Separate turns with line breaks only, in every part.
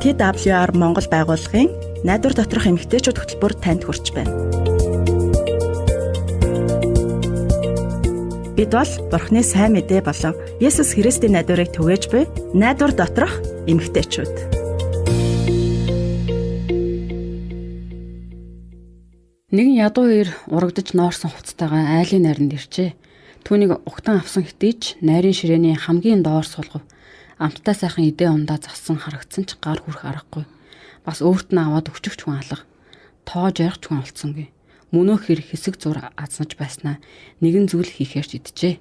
TWR Монгол байгууллагын найдвар доторх эмгтээчүүд хөтөлбөр танд хүрч байна. Бид бол Бурхны сайн мэдээ болон Есүс Христийн найдварыг түгээж буй найдвар доторх эмгтээчүүд.
Нэгэн ядуу хоёр урагдж ноорсон хувцастайгаа айлын найранд иржээ. Түүнийг угтан авсан хэдий ч найрын ширээний хамгийн доор сулгав. Амттай сайхан идэ ундаа зассан харагдсан ч гар хүрэх аргагүй. Бас өөрт нь аваад өгчих ч хүн алга. Тоо жаргах ч хүн олцсонгүй. Мөнөөх хэр хэсэг зур азнаж байснаа нэгэн зүйл хийхээр ч иджээ.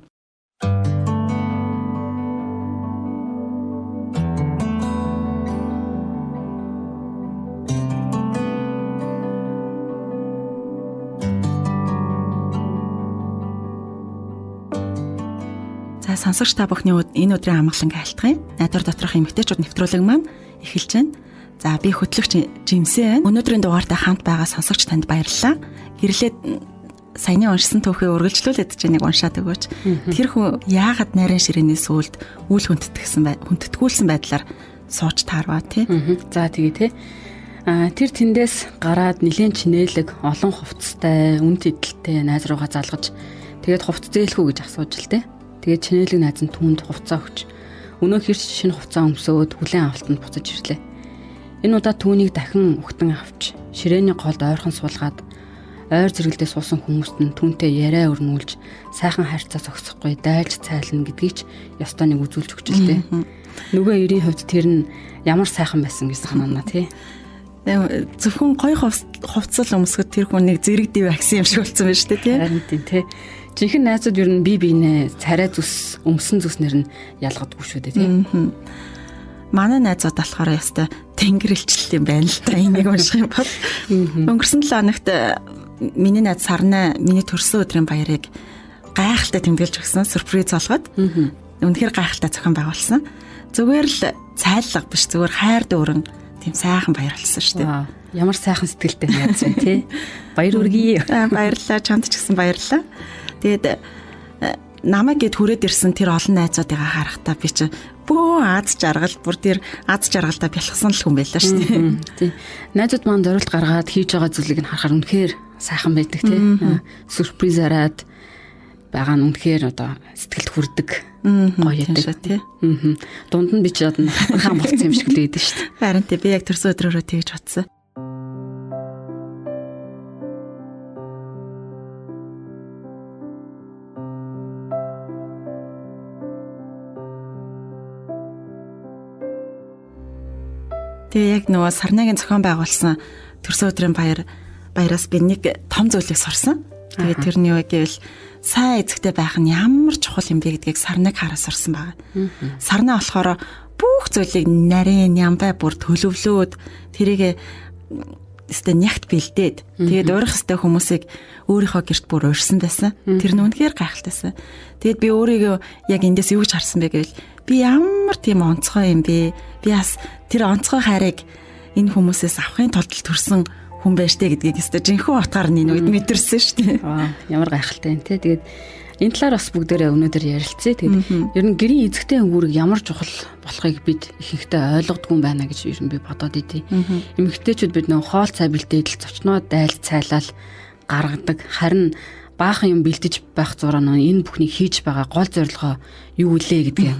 За сонсогч та бүхний энэ өдрийн амгалан айлтгая. Найдвар доторх эмгтээчүүд нэвтрүүлэг маань эхэлж байна. За би хөтлөгч Жимсээ байна. Өнөөдрийн дугаартай хамт байгаа сонсогч танд баярлалаа. Гэрлээд саяны уншсан түүхээ үргэлжлүүлээд чи нэг уншаад өгөөч. Тэр хүн яагаад нарийн ширээний сүүлд үл хүндэтгсэн бай хүндэтгүүлсэн байдлаар сууж таарваа тий.
За тэгээ тий. Тэр тэндээс гараад нилээн чинээлэг олон хувцастай, үнэт эдэлтэй найз руугаа залгаж тэгээд хувц зээлэх үү гэж асууж л тий. Тэгээд чинээлэг найз нь түүнд хувцаа өгч өнөө хэрч шинэ хувцаа өмсөөд хүлээн авалтанд буцаж ирлээ. Энэ удаа түүнийг дахин угтан авч ширээний голд ойрхон суулгаад ойр зэрэгэлдээ суусан хүмүүст нь түүнтэй яриа өрнүүлж сайхан харьцаа зогсохгүй дайлж цайлна гэдгийг ч ёстой нэг үзүүлж өгч л дээ. Нөгөө эрийн хувьд тэр нь ямар сайхан байсан гэж санаана тий.
Зөвхөн гоё хувцал өмсгöd тэр хүн нэг зэрэг дэв агсан юм шиг болсон байна шүү дээ тий.
Харин тийм тий. Жинхэнэ найзууд ер нь бие биенээ царай зүс өмсөн зүснэр нь ялгадаггүй шүү дээ тий.
Манай найзууд болохоор ястай тэнгэр илчлэл юм байна л та энийг унших юм бол. Өнгөрсөн 7 хоногт миний найз Сарнаа миний төрсөн өдрийн баярыг гайхалтай тэмдэглэж өгсөн, сюрприз болгоод. Үнэхээр гайхалтай зохион байгуулсан. Зүгээр л цайлга биш, зүгээр хайр дүүрэн тийм сайхан баяр болсон шүү дээ.
Ямар сайхан сэтгэлтэй найз вэ тий. Баяр хүргэе.
Баярлалаа. Чамд ч гэсэн баярлалаа. Тэгээд намайг гэд хүрээд ирсэн тэр олон найзуудыгаа харахтаа би чи бөө аз жаргал бүр тэр аз жаргалдаа бялхсан л хүн байлаа шүү дээ.
Тий. Найзууд маань зориулт гаргаад хийж байгаа зүйлийг нь харахаар үнэхээр сайхан байдаг тий. Сюрприз араад байгаа нь үнэхээр одоо сэтгэлд хүрдэг. Гоё яадаг
тий.
Дунд нь би ч одоо хаан болцсон юм шиг л байдаг шүү дээ.
Харин тий би яг төрсөн өдрөөрөө тэгж бодсон. Тэгээ яг нөгөө Сарнагийн зохион байгуулсан төрсөн өдрийн баяраас би нэг том зүйлийг сурсан. Тэгээ тэр нь юу гэвэл сайн эзэгтэй байх нь ямар чухал юм бэ гэдгийг Сарнаг хараа сурсан байгаа. Сарнаа болохоор бүх зүйлийг нарийн нямбай бүр төлөвлөөд тэрийг өстэй нягт бэлдээд тэгээд урих өстэй хүмүүсийг өөрийнхөө гэрт бүр урьсан байсан. Тэр нь үнэхээр гайхалтайсан. Тэгээд би өөрийгөө яг эндээс юу гэж харсан бэ гэвэл би ямар тийм онцгой юм бэ? Би бас тэр онцгой хайрыг энэ хүмүүсээс авахын тулд төрсэн хүн байж тээ гэдгийг өстой жинхэнэ утгаар нь энэ үед мэдэрсэн шүү дээ.
Ямар гайхалтай юм те. Тэгээд энэ талаар бас бүгдээрээ өнөөдөр ярилцъя. Тэгээд ер нь гэрийн эзэгтэй үүрэг ямар чухал болохыг бид ихэнхдээ ойлгодгүй юм байна гэж ер нь би бодоод идэв. Эмэгтэйчүүд бид нөө хоол цай бэлдээд л зочноо дайлж цайлал гаргадаг. Харин баахан юм бэлдэж байх зураа нөө энэ бүхнийг хийж байгаа гол зорилгоо юу үлээ гэдгээ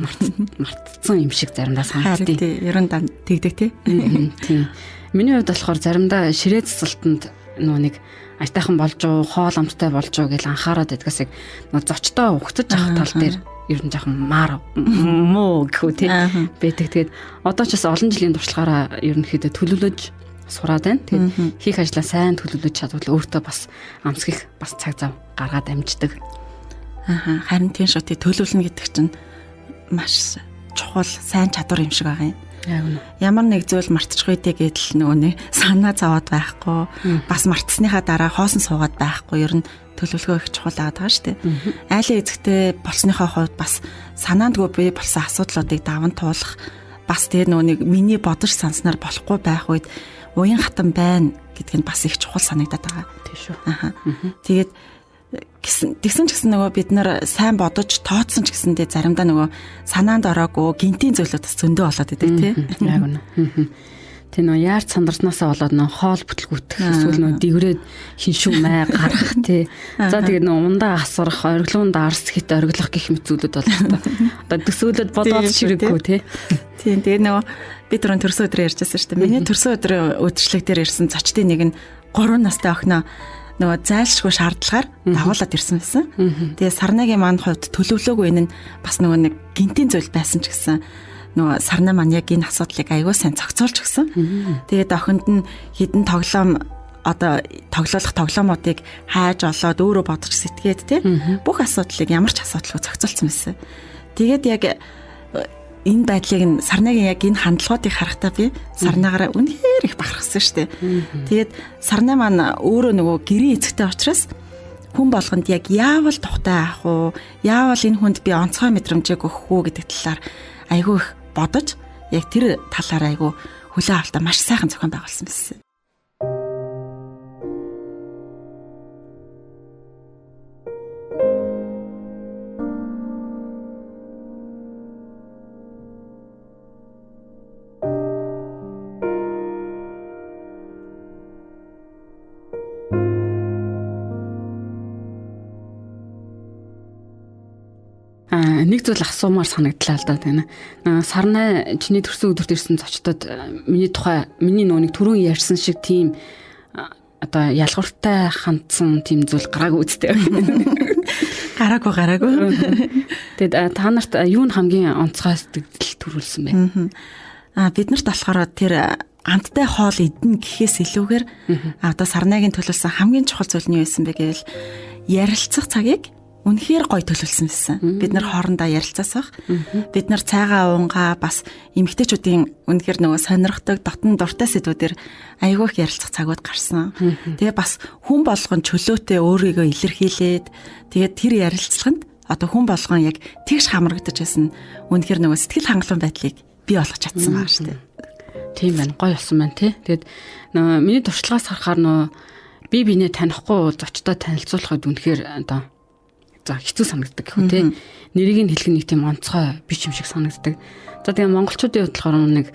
мартцсан юм шиг заримдаа санагдтыг.
Ер нь тэгдэг тий.
Тийм. Миний хувьд болохоор заримдаа ширээ цэцэлтэнд нөө нэг аятайхан болж уу, хоол амттай болж уу гэж анхаарад байдгаас яг нөө зочдоо угтаж авах тал дээр ер нь жоохон маар муу гэхүү тий байдаг. Тэгээд одоо ч бас олон жилийн туршлагаараа ерөнхийдөө төлөвлөж сураад байна. Тэгээд хийх ажлаа сайн төлөвлөж чадвал өөртөө бас амсгих бас цаг зав гаргаад амждаг.
Аха, харин тийм шүү. Тий төлөвлөнө гэдэг чинь маш чухал сайн чадвар юм шиг байгаа юм.
Яг үнэ.
Ямар нэг зүйл мартчих үедээ гэдэл нөгөө нэг санаа зовоод байхгүй, бас мартсныхаа дараа хоосон суугаад байхгүй, ер нь төлөвлөгөө их чухал байгаа шүү дээ. Айлын эзэгтэй болсныхоо хувьд бас санаандгүй бий болсон асуудлуудыг даван туулах, бас тэр нөгөө нэг миний бодож санснаар болохгүй байх үед уян хатан байна гэдг нь бас их чухал санагдаад байгаа.
Тийм шүү.
Аха. Тэгээд тэгсэн ч гэсэн нөгөө бид нар сайн бодож тооцсон ч гэсэндээ заримдаа нөгөө санаанд ороогүй гинтийн зүйлүүд бас зөндөө болоод идэг тий.
Яг үнэ. Тэ нөө яарч сандарснаасаа болоод нөө хоол бүтлгүүтэх эсвэл нөө дэврээд хин шүү май гарах тий. За тэгээд нөө ундаа асрах, ориглуунд арс хит ориглох гэх мэт зүйлүүд бол одоо төсөөлөд бодоод ширэггүй тий.
Тийм, тэгээд нөгөө би түрүүн төрсөн өдрөө ярьжсэн шүү дээ. Миний төрсөн өдрийн үдшилэг дээр ирсэн зочдын нэг нь 3 настай охиноо нөгөө зайлшгүй шаардлагаар дагуулад ирсэн байсан. Тэгээ Сарнагийн маань хувьд төлөвлөөгүй энэ нь бас нөгөө нэг гинтийн зүйл байсан ч гэсэн нөгөө Сарна маань яг энэ асуудлыг аягүй сайн зохицуулж өгсөн. Тэгээд охинд нь хідэн тоглоом одоо тоглоулах тоглоомуудыг хайж олоод өөрөө бодож сэтгээд тий бүх асуудлыг ямар ч асуудалгүй зохицуулсан байсан. Тэгээд яг энэ байдлыг нь Сарнагийн яг энэ хандлагуудыг харахтаа би Сарнаагаараа үнэхээр их бахархсан шүү дээ. Тэгээд Сарна маань өөрөө нөгөө гэрийн эцэгтэй учраас хүн болгонд яг яавал тухтай авах уу, яавал энэ хүнд би онцгой мэдрэмжийг өгөх үү гэдэг талаар айгүй их бодож яг тэр талаар айгүй хүлээн авалтаа маш сайхан зохион байгуулсан байсан.
Нэг зүйл асуумаар санагдлаа л да тийм. Сарнай чиний төрсөн өдөрт ирсэн зочдод миний тухай миний нөө нэг түрүүн ярьсан шиг тийм одоо ялгууртай хандсан тийм зүйл гараагүй үстэй.
Гараагүй.
Тэгэд та нарт юу нь хамгийн онцгой сэтгэл төрүүлсэн бэ?
Бид нарт болохоор тэр амттай хоол идэнэ гэхээс илүүгээр одоо Сарнайгийн төлөвлөсөн хамгийн чухал зүйл нь юу байсан бэ гэвэл ярилцах цагийг үнэхээр гоё төлөвлөсөн байсан. Бид нар хоорондоо ярилцаасах. Бид нар цайгаа уунгаа бас эмэгтэйчүүдийн үнэхээр нөгөө сонирхдаг дотн дуртай сэдвүүдээр айгүй их ярилцах цагууд гарсан. Тэгээ бас хүн болгон чөлөөтэй өөрийгөө илэрхийлээд тэгээд тэр ярилцлаганд одоо хүн болгон яг тэгш хамрагдаж байсан. Үнэхээр нөгөө сэтгэл хангалуун байдлыг бий болгож чадсан байгаа шүү дээ.
Тийм байна. Гоё болсон байна тий. Тэгээд нөгөө миний туршлагаас харахаар нөгөө би бинээ танихгүй зочдоо танилцуулахад үнэхээр одоо за хэцүү санагддаг гэх үү те. Нэрийг нь хэлэх нэг тийм онцгой биш юм шиг санагддаг. За тэгээ монголчуудын хувьд болохоор нэг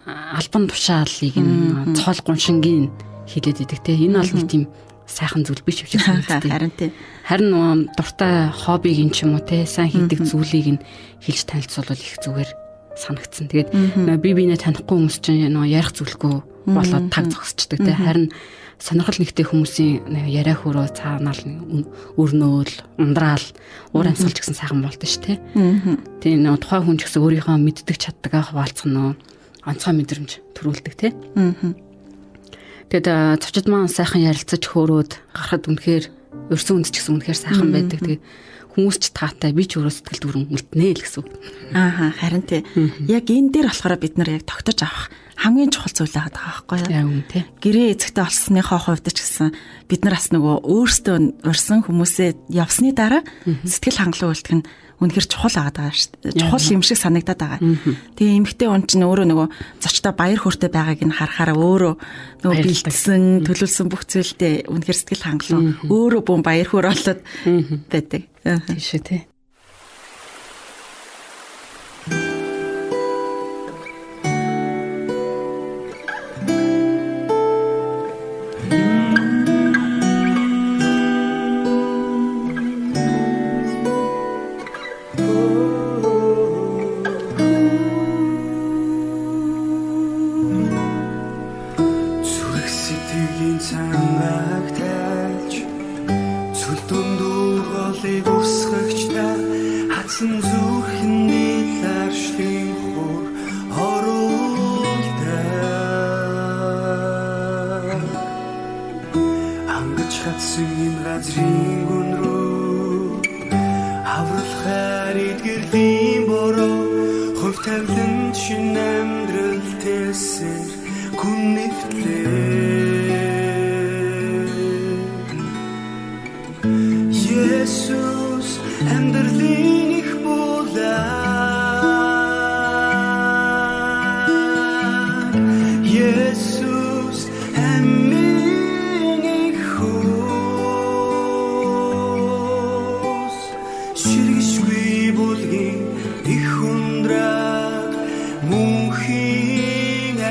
албан тушаалыг нь цол гуншингийн хэлээд идэг те. Энэ бол нэг тийм сайхан зүйл биш юм шиг санагддаг.
Харин тийм.
Харин нөгөө дуртай хоббиг нь ч юм уу те, сайн хийдэг зүйлийг нь хэлж танилцуулбал их зүгээр санагдсан. Тэгээд нөгөө би бинээ танихгүй хүмүүс чинь нөгөө ярих зүйлгүй болоод таг зогсчдаг те. Харин сонирхол нэгтэй хүмүүсийн яриа хөрөө цаанаал өрнөөл, ундраал, уур амьсгал ч гэсэн сайхан болдоо ш тэ. Тийм нөгөө тухайн хүн ч гэсэн өөрийнхөө мэддэг чаддгаа хуваалцах нөө онцгой мэдрэмж төрүүлдэг тэ. Тэгээд зочид маань сайхан ярилцаж хөөрөөд гарахад үнэхээр өрсөн үнд ч гэсэн үнэхээр сайхан байдаг. Тэгээд хүмүүс ч таатай би ч өөрөө сэтгэл дүүрэн үлднэ л гэсэн үг.
Ааха, харин тий. Яг энэ дээр болохоор бид нар яг тогтож авах хамгийн чухал зүйл байгаа байхгүй юу?
Яг үнэ тий.
Гэрээ эцэгтэй болсныхоо хувьд ч гэсэн бид нар бас нөгөө өөрсдөө урьсан хүмүүсээ явсны дараа сэтгэл хангалуун үлдэх нь үнэхээр чухал байгаа шүү дээ. Чухал юм шиг санагдаад байгаа. Тэгээ эмэгтэй хүн чинь өөрөө нөгөө зочдоо баяр хөөртэй байгааг нь харахаараа өөрөө нөгөө бэлдсэн, төлөвлөсөн бүх зүйлдээ үнэхээр сэтгэл хангалуун өөрөө бүүн баяр хөөр болоод байдаг.
Тийм шүү тий.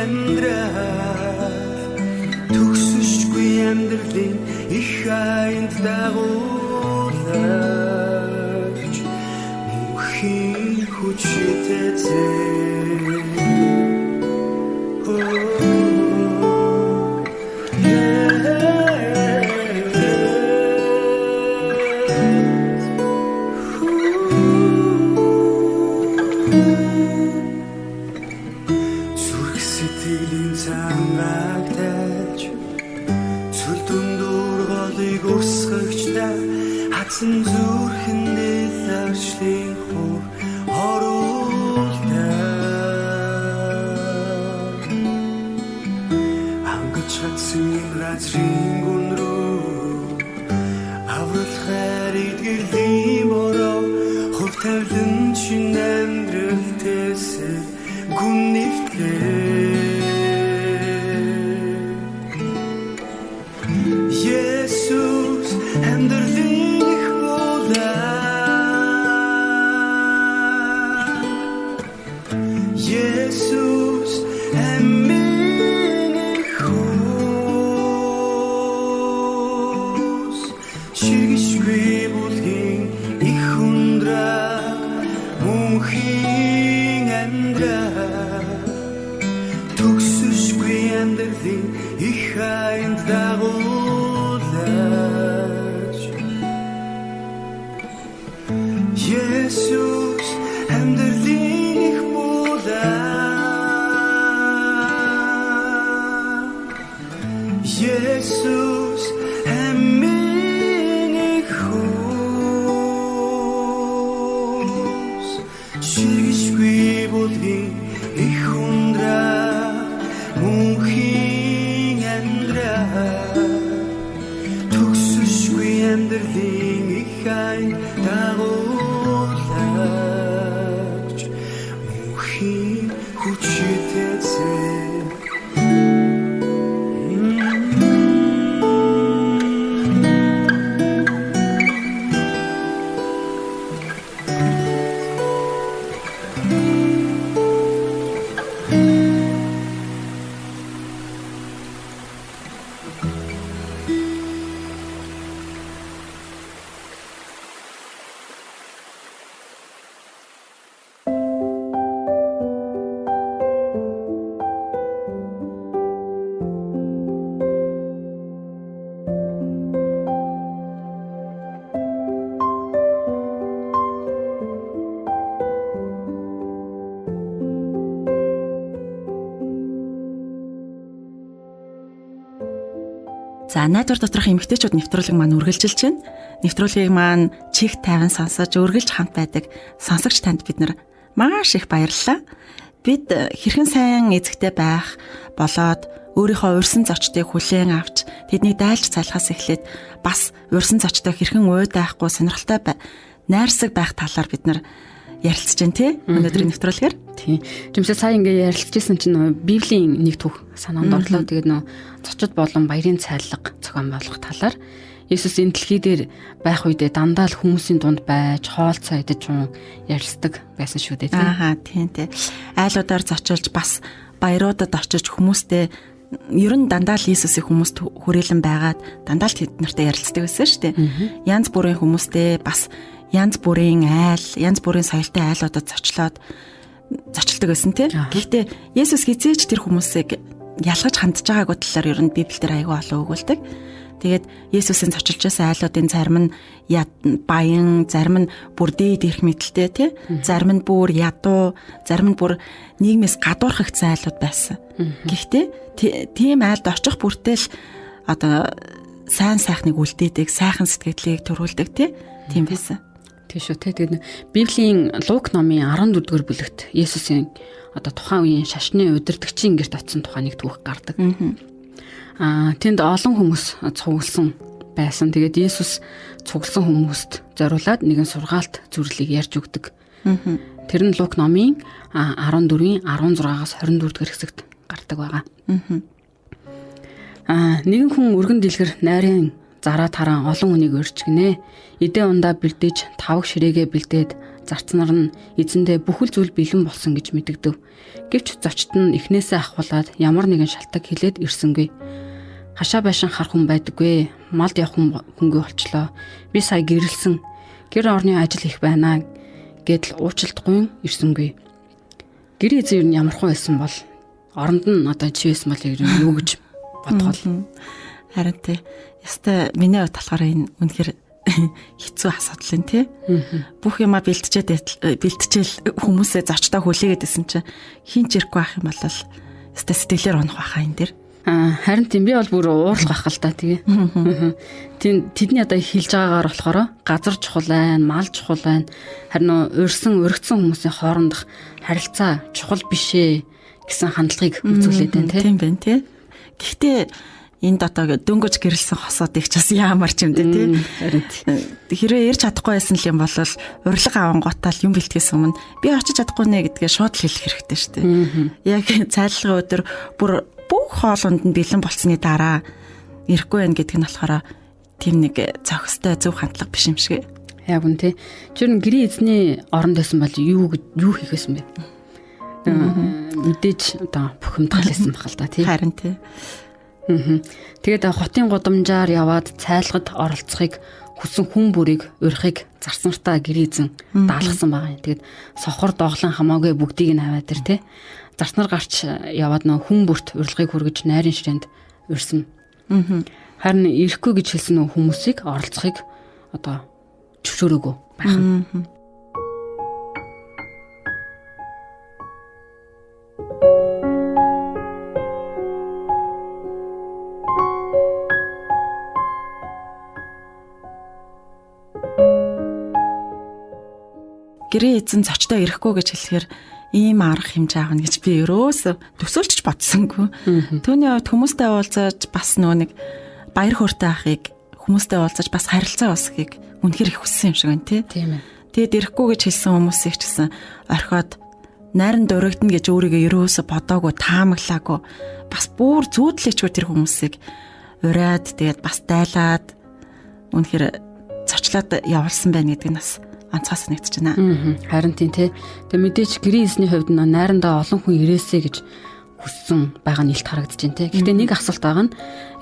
амьдрал төгсөшгүй амьдралын их аянд дагуулж мөнхийн хүчтэй зэн. Зүрх сэтгэлийн цангааг тайлж цөл дүндүр голыг урсгагчтай хатсан зүрхэндээ ларчлын хур оруултай ангаж хатсан газрын гүн рүү аврал хайр эдгэрлийн бороо хөв тавилан чин амьдрал тэсэ гүн нэвтлээ. Есүс амьдралын их булаа, Есүс амийн их хөөс, ширгэшгүй бүлгийн их хүндрэг мөнхийн амьдрал төгсөшгүй амьдралын их аянд дагуулж Есүс амьдралын их булаа, Есүс амийн их хөөс, ширгэшгүй бүлгийн их хүндрэг мөнхийн амьдрал төгсөшгүй амьдралын их аянд дагуулж мөнхийн хүчтэй зэн.
За, найдвар доторх эмэгтэйчүүд нэвтрүүлэг маань үргэлжилж байна. Нэвтрүүлгийг маань чих тайван сонсож үргэлж хамт байдаг сонсогч танд бид нар маш их баярлалаа. Бид хэрхэн сайн эзэгтэй байх болоод өөрийнхөө урьсан зочдыг хүлээн авч тэднийг дайлж залхаас эхлээд бас урьсан зочдоо хэрхэн уйдаахгүй сонирхолтой найрсаг байх талаар бид нар ярилцж байна тий өнөөдрийн нэвтрүүлгээр.
Тий. Жимсээ сая ингээ ярилцчихсан чинь нөө Библийн нэг түүх санаанд орлоо. Тэгээд нөө зочид болон баярын цайлга зохион байгуулах талаар Есүс энэ дэлхий дээр байх үедээ дандаа л хүмүүсийн дунд байж хоол цай идэж чун ярилцдаг байсан шүү дээ тий.
Ааха, тийм тий. Айлуудаар зочилж бас баяруудад очиж хүмүүстэй ер нь дандаа л Иесусыг хүмүүст хүрээлэн байгаад дандаа л тэд нартай ярилцдаг байсан шүү дээ. Янз бүрийн хүмүүстэй бас янз бүрийн айл, янз бүрийн соёлтой айлуудад зочлоод зочилдог байсан тий. Гэхдээ Есүс хизээч тэр хүмүүсийг ялгаж хандж байгаагүй талаар ер нь Библиэлд аягүй олон өгүүлдэг. Тэгээд Есүсийн зочилж байсан айлуудын зарим нь баян, зарим нь бүр дээд эрх мэдэлтэй тий. Зарим нь бүр ядуу, зарим нь бүр нийгмээс гадуурхагдсан айлууд байсан. Гэхдээ тийм айлд очих бүртэл одоо сайн сайхныг үлдээдэг, сайхан сэтгэлийг төрүүлдэг тий. Тийм байсан.
Тийм шүү тий. Тэгээд Библийн Лук номын 14-р бүлэгт Есүсийн одоо тухайн үеийн шашны удирдагчийн гэрт очсон тухай нэг түүх гардаг. Тэнд олон хүмүүс цугласан байсан. Тэгээд Есүс цугласан хүмүүст зориулаад нэгэн сургаалт зүрлийг ярьж өгдөг. Тэр нь Лук номын 14-ийн 16-аас 24 дугаар хэсэгт гардаг байгаа. Нэгэн хүн өргөн дэлгэр найрын зараа таран олон хүнийг урьж гинэ. Эдээ ундаа бэлдэж, тавг ширээгээ бэлдээд, Зарц нар нь эзэндээ бүхэл зүйл бэлэн болсон гэж мэдэгдэв. Гэвч зочд нь эхнээсээ ахуулаад ямар нэгэн шалтаг хэлээд ирсэнгүй. Хашаа байшин харах хүн байдаггүй. Малд явах хүнгүй болчлоо. Би сая гэрэлсэн. Гэр орны ажил их байна гэдэл уучлалтгүй ирсэнгүй. Гэрээ эзэн ер нь ямархуу байсан бол оронд нь одоо чи байсан бол ер нь юу гэж бодох вэ?
Харин тий. Ястай миний хувьд болохоор энэ үнэхэр хэцүү асуудал юм тий. Бүх юма бэлтжээл хүмүүсээ зочдоо хүлээгээд исэн чинь хин ч ирэхгүй байх юм бол ястай сэтгэлээр унах байхаа энэ дэр.
Харин тийм би бол бүр уурлах байх л та тэгээ. Тийм тэдний одоо хэлж байгаагаар болохоор газар чухал байна, мал чухал байна. Харин урьсан, өргөцсөн хүмүүсийн хоорондох харилцаа чухал биш ээ гэсэн хандлагыг үзүүлээд байна тий.
Тийм байна тий. Гэхдээ энд одоо дөнгөж гэрэлсэн хосоодыг ч бас яамар ч юм дээ тий.
Харин
хэрвээ ирж чадахгүй байсан л юм бол урилга авангуутаа л юм бэлтгэхээс өмнө би очиж чадахгүй нэ гэдгээ шууд л хэлэх хэрэгтэй шүү дээ. Яг цайлгын өдөр бүр бүх хоолунд нь бэлэн болсны дараа ирэхгүй байх гэдэг нь болохоор тийм нэг цохистой зөв хандлага биш юм шиг.
Яг үн тий. Тэр нь гэрийн эзний оронд байсан бол юу хийх байсан бэ? Мэдээж одоо бухимдгал байсан байх л да тий.
Харин тий.
Тэгээд хотын гудамжаар яваад цайлгад оролцохыг хүссэн хүн бүрийг урихыг зарц нартаа гэрээ эзэн даалгасан байгаа юм. Тэгээд сохор доглон хамаагүй бүгдийг нь аваад ир тий. Зарц нар гарч яваад нөө хүн бүрт урилгыг хүргэж найрын ширээнд урьсан. Харин ирэхгүй гэж хэлсэн нөө хүмүүсийг оролцохыг одоо зөвшөөрөөгүй байх нь.
Гэрээ эзэн зочдоо ирэхгүй гэж хэлэхээр ийм арга хэмжээ авна гэж би ерөөсөө төсөөлч бодсонгүй. Түүний хувьд хүмүүстэй уулзаж бас нөгөө нэг баяр хөөртэй ахыг хүмүүстэй уулзаж бас харилцаа үүсгэхийг үнэхэр их хүссэн юм шиг байна тий.
Тийм ээ.
Тэгэд ирэхгүй гэж хэлсэн хүмүүсийг ч гэсэн орхиод найран дурагдана гэж өөрийгөө ерөөсөө бодоогүй, таамаглаагүй. Бас бүр зүүдлээчгүй тэр хүмүүсийг ураад тэгээд бас дайлаад үнэхэр цочлоод явуулсан байна гэдэг нь бас онцгой санагдаж байна.
Харин тийм тий. Тэгээ мэдээч гэрийн эзний хувьд нь найрандаа олон хүн ирээсэй гэж хүссэн байгаа нь илт харагдаж байна тий. Гэхдээ нэг асуулт байгаа нь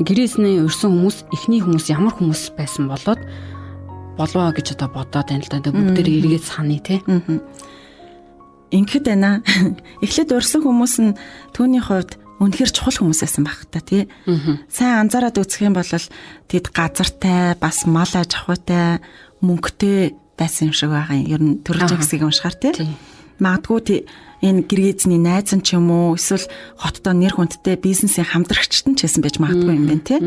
гэрийн эзний урьсан хүмүүс эхний хүмүүс ямар хүмүүс байсан болоод болов гэж одоо бодоод байна л да. Тэгээ бүгдээрээ эргээд саная тий.
Ингэхэд байна. Эхлээд урьсан хүмүүс нь түүний хувьд үнэхэр чухал хүмүүс байсан байх та тий. Сайн анзаараад үзэх юм бол тэд газартай, бас мал аж ахуйтай, мөнгөтэй байсан юм шиг байгаа юм. Ер нь төрөлж хэсгийг уншихаар тий. Магадгүй энэ гэрээ эзний найз нь ч юм уу эсвэл хотдоо нэр хүндтэй бизнесийн хамтрагчт нь ч байсан байж магадгүй юм байна тий.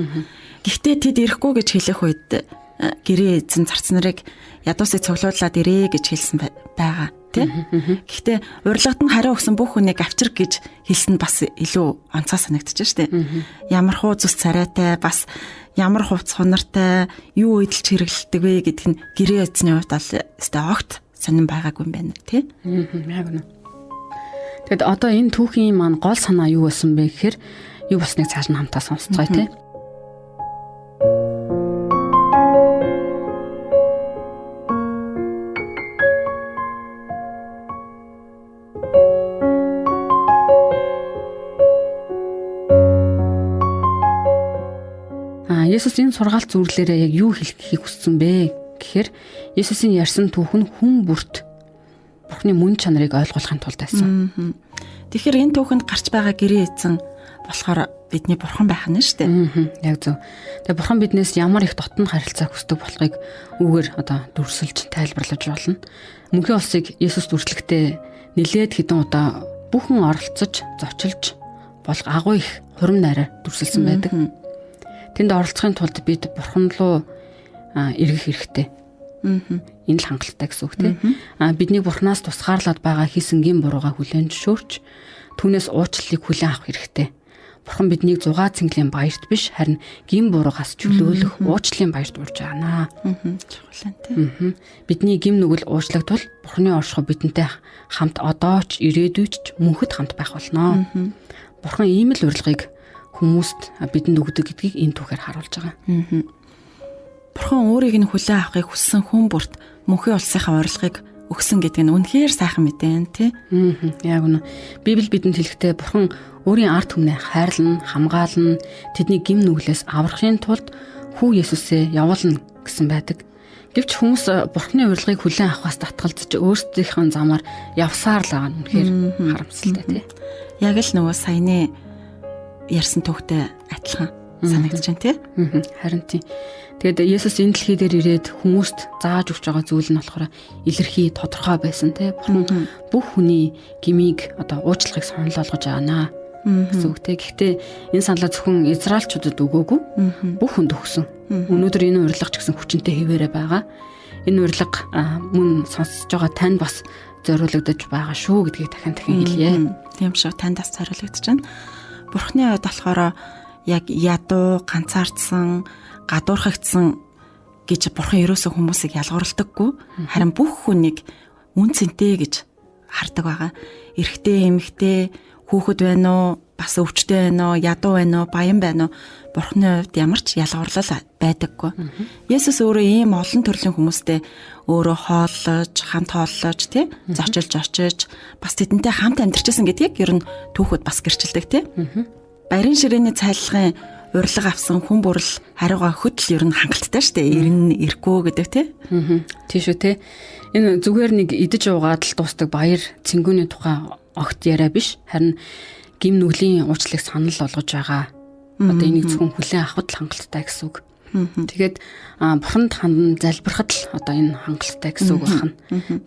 Гэхдээ тэд ирэхгүй гэж хэлэх үед гэрээ эзэн зарц нарыг ядуусыг цуглуулад ирээ гэж хэлсэн байгаа тий. Гэхдээ урилгад нь хариу өгсөн бүх хүнийг авчир гэж хэлсэн нь бас илүү онцгой санагдчих штэ. Ямар хуу зүс царайтай бас ямар хувц хунартай юу эдэлж хэрэглэдэг вэ гэдг нь гэрээ эзний хувьд бол өстэй огт сонирн байгаагүй юм байна тий.
Яг үнэ. Тэгэд одоо энэ түүхийн маань гол санаа юу байсан бэ гэхээр юу болсныг цааш нь хамтаа сонсцгоё тий. Есүс энэ сургаалт зүрлээрээ яг юу хэлэхийг хүссэн бэ гэхээр Есүсийн ярьсан түүх нь хүн бүрт Бурхны мөн чанарыг ойлгуулахын тулд байсан.
Тэгэхээр энэ түүхэнд гарч байгаа гэрээ эзэн болохоор бидний бурхан байх нь шүү
дээ. Яг зөв. Тэгээ бурхан биднээс ямар их дотн харилцаа хүсдэг болохыг үүгээр одоо дүрсэлж тайлбарлаж болно. Мөнхийн улсыг Есүс дүрслэхдээ нилээд хэдэн удаа бүхэн оролцож, зочилж болох агуу их хурим найраар дүрсэлсэн байдаг. Тэнд оролцохын тулд бид бурхан руу эргэх хэрэгтэй. Энэ л хангалттай гэсэн үг тийм. Бидний бурханаас тусгаарлаад байгаа хийсэн гин буруугаа хүлээн зөвшөөрч түүнээс уучлалыг хүлээн авах хэрэгтэй. Бурхан биднийг зугаа цэнгэлийн баярт биш харин гин буруугаас чөлөөлөх уучлалын баярт урьж байна.
Чухал юм тийм.
Бидний гим нүгэл уучлагдвал Бурханы оршихуй бидэнтэй хамт одоо ч ирээдүйд ч мөнхөд хамт байх болно. Бурхан ийм л урилгыг хүмүүст бидэнд өгдөг гэдгийг энэ түүхээр харуулж байгаа.
Бурхан өөрийг нь хүлээн авахыг хүссэн хүн бүрт мөнхийн улсынхаа урилгыг өгсөн гэдэг нь үнэхээр сайхан мэдээ тий.
Яг үнэ. Библи бидэнд хэлэхдээ Бурхан өөрийн ард түмнээ хайрлна, хамгаална, тэдний гим нүглээс аврахын тулд хүү Есүсээ явуулна гэсэн байдаг. Гэвч хүмүүс Бурханы урилгыг хүлээн авахаас татгалзаж өөрсдийнхөө замаар явсаар л байгаа нь үнэхээр харамсалтай тий.
Яг л нөгөө саяны ярьсан түүхтэй адилхан санагдаж байна тий.
Харин тий. Тэгээд Есүс энэ дэлхий дээр ирээд хүмүүст зааж өгч байгаа зүйл нь болохоор илэрхий тодорхой байсан тий. Бурхан бүх хүний гмийг одоо уучлахыг санал болгож байгаа гэсэн үг тий. Гэхдээ энэ саналаа зөвхөн Израильчуудад өгөөгүй, бүх хүнд өгсөн. Өнөөдөр энэ урилга ч гэсэн хүчинтэй хэвээрээ байгаа. Энэ урилга мөн сонсож байгаа танд бас зориулагдаж байгаа шүү гэдгийг дахин дахин хэлье.
Тийм шүү, танд бас зориулагдаж байна. Бурхны хувьд болохоор яг ядуу, ганцаардсан, гадуурхагдсан гэж бурхан ерөөсөө хүмүүсийг ялгуурлдаггүй. Харин бүх хүнийг үн цэнтэй гэж хардаг байгаа. Эрэгтэй, эмэгтэй, хүүхэд байна уу, бас өвчтэй байна уу, ядуу байна уу, баян байна уу? Бурханы хувьд ямар ч ялгуурлал байдаггүй. Есүс өөрөө ийм олон төрлийн хүмүүстэй өөрөө хооллож, хамт хооллож, тий, зочилж очиж, бас тэдэнтэй хамт амьдарчсэн гэдгийг ер нь түүхүүд бас гэрчилдэг, тий. Баярын ширээний цайлгын урилга авсан хүн бүрэл хариугаа хөдөл ер нь хангалттай шүү дээ. Ирнэ, ирэхгүй гэдэг тий.
Тий шүү тий. Энэ зүгээр нэг идэж уугаад л дуустдаг баяр цэнгүүний тухай огт яриа биш. Харин гим нүглийн уучлалыг санал болгож байгаа. Одоо энийг зөвхөн хүлээн авахд л хангалттай гэсэн үг. Тэгээд бурханд хандан залбирхад л одоо энэ хангалттай гэсэн үг байна.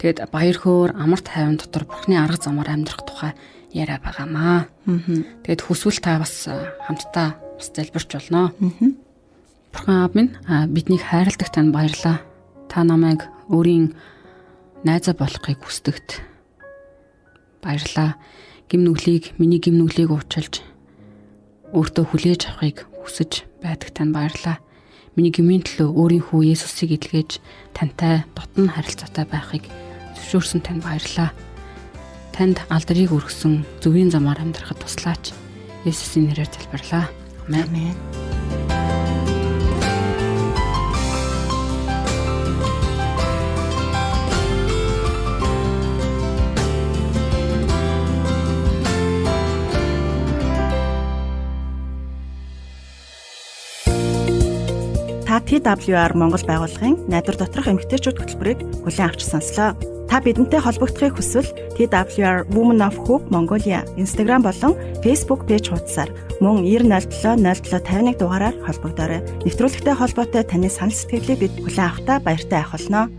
Тэгээд баяр хөөр, амар тайван дотор бурхны арга замаар амьдрах тухай яриа байгаамаа. Тэгээд хүсвэл та бас хамтдаа бас залбирч болно. Бурхан аав минь, биднийг хайрладаг танд баярлалаа. Та намайг өөрийн найзаа болохыг хүсдэгт баярлалаа. Гим нүглийг, миний гим нүглийг уучлж өөртөө хүлээж авахыг хүсэж байдаг танд баярлалаа. Миний гмийн төлөө өөрийн хүү Есүсийг илгээж тантай дотн харилцаатай байхыг зөвшөөрсөн танд баярлалаа. Танд алдрыг өргөсөн зөвийн замаар амьдрахад туслаач. Есүсийн нэрээр залбирлаа. Амен.
Та TWR Монгол байгууллагын найдвар доторх эмэгтэйчүүд хөтөлбөрийг хүлээн авч сонслоо. Та бидэнтэй холбогдохыг хүсвэл TWR Women of Hope Mongolia Instagram болон Facebook пэйж хуудасаар мөн 9007 07 51 дугаараар холбогдоорой. Нэвтрүүлэгтэй холбоотой таны санал сэтгэлийг бид хүлээн авахдаа баяртай авах болно.